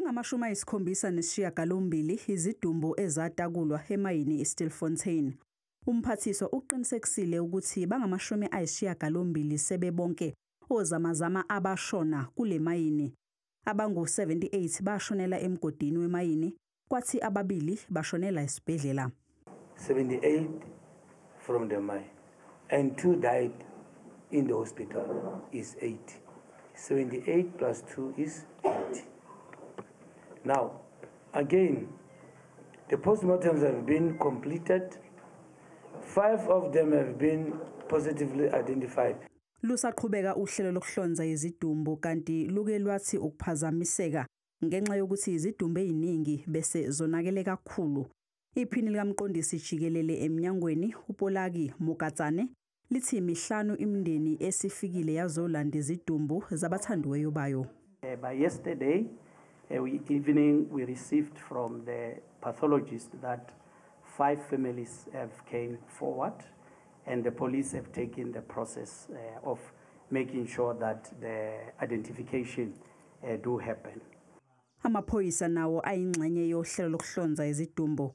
Zingama-78 izidumbu ezatakulwa emayini iStilfontein. Umphathiswa uqinisekisile ukuthi bangama-80 sebebonke ozamazama abashona kule mayini. Abangu-78 bashonela emgodini wemayini, kwathi ababili bashonela esibhedlela. 78 from the mine and 2 died in the hospital is 80. 78 plus 2 is 80. Now, again, the postmortems have been completed. 5 of them have been positively identified. Lusaqhubeka uhlelo lokuhlonza izidumbu, kanti luke lwathi ukuphazamiseka ngenxa yokuthi izidumbu eziningi bese zonakele kakhulu. Iphini likamqondisi jikelele eminyangweni uPolaki Mokatsane lithi mihlanu imindeni esifikile yazolanda izidumbu zabathandiweyo bayo. By yesterday evening we received from the pathologist that 5 families have came forward, and the police have taken the process of making sure that the identification do happen. Amaphoyisa nawo ayingxenye yohlelo lokuhlonza izidumbu.